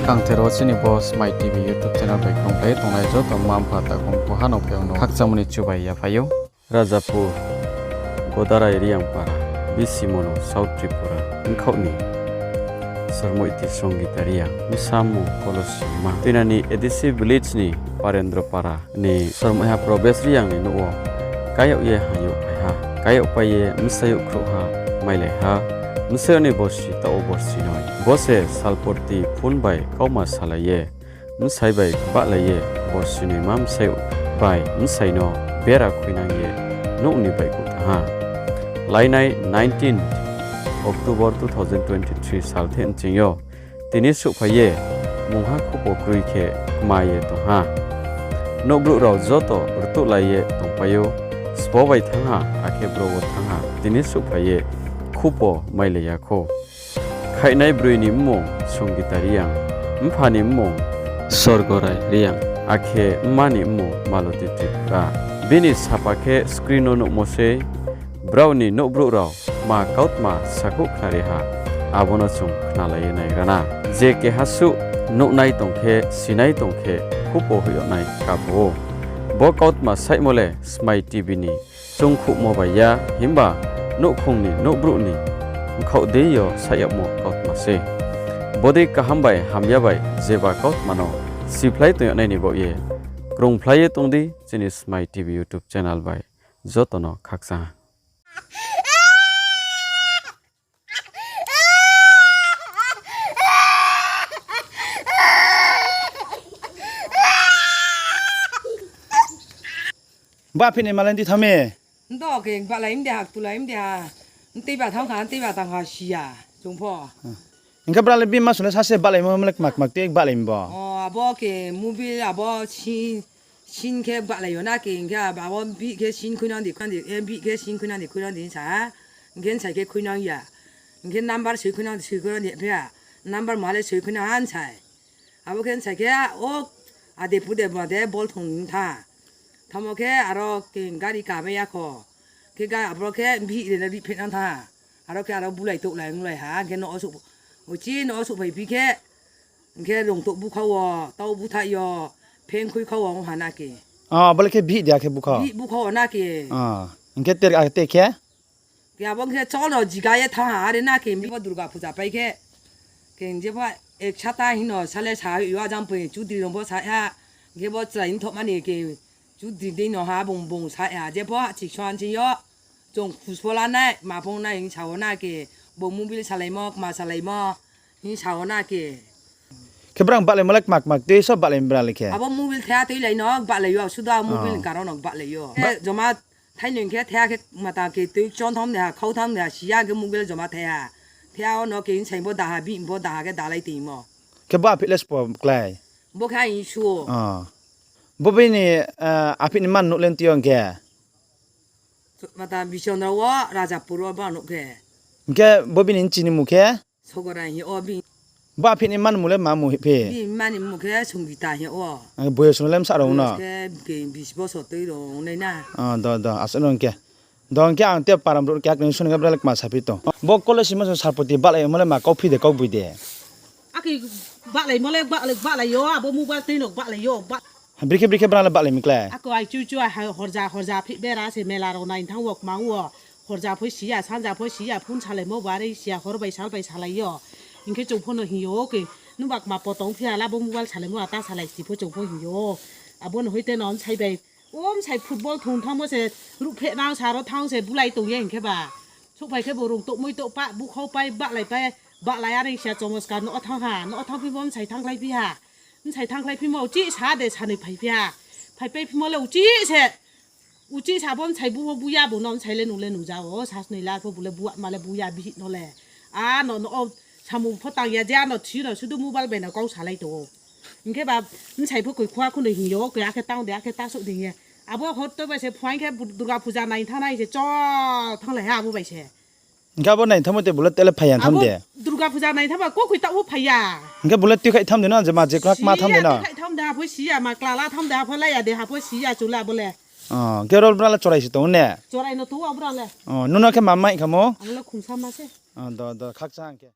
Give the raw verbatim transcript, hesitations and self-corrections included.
Kangthero chini bo Smai T V YouTube channel bai kongkhlai tongnai joto mma mpha takhu mkhu ha no phai ang no khakchangmo ni chubai yaphai ou. Rajapur, Godarai Reang para, Bisi Mono, South Tripura, bkhaoh ni Sormoiti Songita Reang, bsa mmung Kolosima. Tuinani A D C village ni Parendro para ni Sormoiha Probes Reang ni nouh wo kayag ye hayag phai ha. Kayag pai ye bsayouh khrouhha mailai ha. Bsayouh ni borsi taoh wo borsi noi. Bo se salporti phone bai kauma salai ye, bsai bai bahlai ye, borsi noima bsayouh bai bsai no bera khuinang ye nouh ni baihkhouh thanng ha. Lainai nineteen October two thousand twenty-three saltheh nching yo tini souhphai ye mungha khupo kroi khe kma ye tong ha. Nouhbrouh rao joto rtuhlai ye tongpai ou, sbo bai thanng ha, akhe bro wo thanng ha, tini souhphai ye khupo mailai ya khou. Khaihnai broi ni mmung Songita Reang, mpha ni mmung Sorgorai Reang, akhe mma ni mmung Maloti Tripura. Bini sapa khe screen no nuhmo sei, brao ni nouhbrouh rao kma kautma sakhouh khnari ha, abo no chung khnalai ye naigra na. Je keha suh nuhnai tong khe, sinai tong khe, khupo hoih yag nai kabo ou. Bo kautma saihmo le Smai T V ni choungkhouhmo bai ya, himba nouhkhong ni nouhbrouh ni bkhaoh dei yo saih yagmo kautma sei. Bodei kaham bai hamya bai jeba kautma no siphlai tong yag nai ni baoh ye krungphlai ye tong di chini Smai T V YouTube channel bai joto no khakchang ha. Ba phih ni malai di thanng mi. Ndo khe bahlai mde ha, ktulai mde ha. Ntei ba thanng kha, ntei ba thanng kha, si ya, chung pho. Hing khe brao le bini mma song le sase bahlaimo le kma kma tei bahlai mi bo? O, abo khe mobile, abo sin, sin khe bahlai yo na khe, hing khe abo bih khe sin khuinang di, khuinang di, eh, bih khe sin khuinang di, khuinang di sa ha. Hing khe nsai khe khuinang ya. Hing khe number soi khuinang di, soi khuinang di phi ha. Number ma le soi khuinang ha nsai. Abo khe nsai khe, o, ade pude bade bol thong tha. Tamo khe aro khe gari kamai ya kho. Khe ga-, aboro khe bihih reno rih phehnang tha. Aro khe aro bulai touhlai onglai ha, hing khe no osuh, uchi no osuh phaiphi khe, hing khe rungtouh búkhau wo, tau búthaih yo, pheng khuikhau wo ong ha na khe. O, abo le khe bihih de, akhe búkhau? Bihih búkhau wo na khe. O, hing khe ter, a, te khe? Khe abo hing khe chol no jiga ye thanng ha, are na khe, bo Durga puja pai khe. Khe hing je pho ek sapta hing no sale sa yo, ajang poi chudri rao pho sa ha, hing khe bo chrai mthohma ni khe chudri dei no ha, bung bung sa ya, je pho chiksuan se yo, chung khuspho la nai, ma phung nai hing sa wo na khe, bo mobile salaimo, kma salaimo, hing sa wo na khe. Khe brang bahlaimo le kma kma tui so bahlai mi brang le khe? Abo mobile thaiha tuilai no bahlai yo, sudu a mobile ni karon no bahlai yo. Khe joma thainoi khe thaiha khe mata khe tui chon tham de ha, khau tham de ha, si ya khe mobile joma thaiha. Thaiha wo no khe nsai bo daha, bihih bo daha khe dalai toimo. Khe bo aphih le sbo klái? Bo khe aini suh ou. O. Bo bini, eh, aphih ni man nuh le ntui yo hing khe? Mata Bisondra wo, Rajapur wo bo nuh khe. Hing khe bo bini nchi ni mmung khe? Sogorai hing ou bini. Bo aphih ni man mmung le ma mmung hing phi? Bini man ni mmung khe Songita hing ou. Ang boyos no le bsa rao no? Boyos khe ke bis bosor tui rao nai na. O, do, do, asuh no hing khe. Do hing khe ang te param brouh khe akhe sung ni khe brao le kma saphi tong. Bo Kolosima song Sarpoti bahlaimo le ma kauphi de, kauboi de? Akhe bahlaimo le bahlai, bahlai yo, abo mobile tui no bahlai yo, ba- Bri khe, bri khe brao le bahlai mi klái? Ako ai chu chu ai ha-, horja, horja phih bera se mela rao nai thanng wo kma wo. Horja pho si ya, sanja pho si ya, phone salaimo bo are si ya, hor bai sal bai salai yo. Hing khe chung pho no hing yo, khe nungba kma poto ongphi ha la bo mobile salaimo ata salai si pho chung pho hing yo. Abo no hoite no bsai bai, o bsai football thung thanngmo se, ruhphehnang sa ro thanng se bulai tong ye hing khe ba. Souhphai khe bo rung touh moi touh pa, búkhau pai, bahlai pai, bahlai are si ya chomoskar no thanng ha, no thanngphi bo bsai thanngkhlai phi ha. Bsai thanngkhlai phimo uchih sa de sanoi phaiphi ha. Phaipai phimo le uchih se. Uchih sa bo bsai bu, bu ya bo no bsai le nung le nung ja o, sa snoi la pho bu le bu ma le bu ya bihih no le. A no, no, o, samung pho tang ya je a no thi no sudu mobile bai no kau salai tong ou. Hing khe ba bsai pho koi khua kho no hing yo, koi akhe tang de, akhe ta souh de hing ye. Abo hor to bai se phuaing khe bu-, Durga puja nai thanng nai se chol thannglai ha abo bai se. Hing khe abo nai thanngmo te bung le tele phai ya tham de? Durga puja nai thanngba kokoi taoh wo phai ya. Hing khe bung le tuikhaih tham de no, je ma je kma tham de no? Tuikhaih tham de, ha pho si ya, ma klala tham de, ha pho la ya de, ha pho si ya, chula bo le. O, hing khe ro brao le chorai se tong ne? Chorai no tong ou brao le. O, nung no khe ma mai khamo? Ang le khumsa ma se. O, do, do, khakchang khe.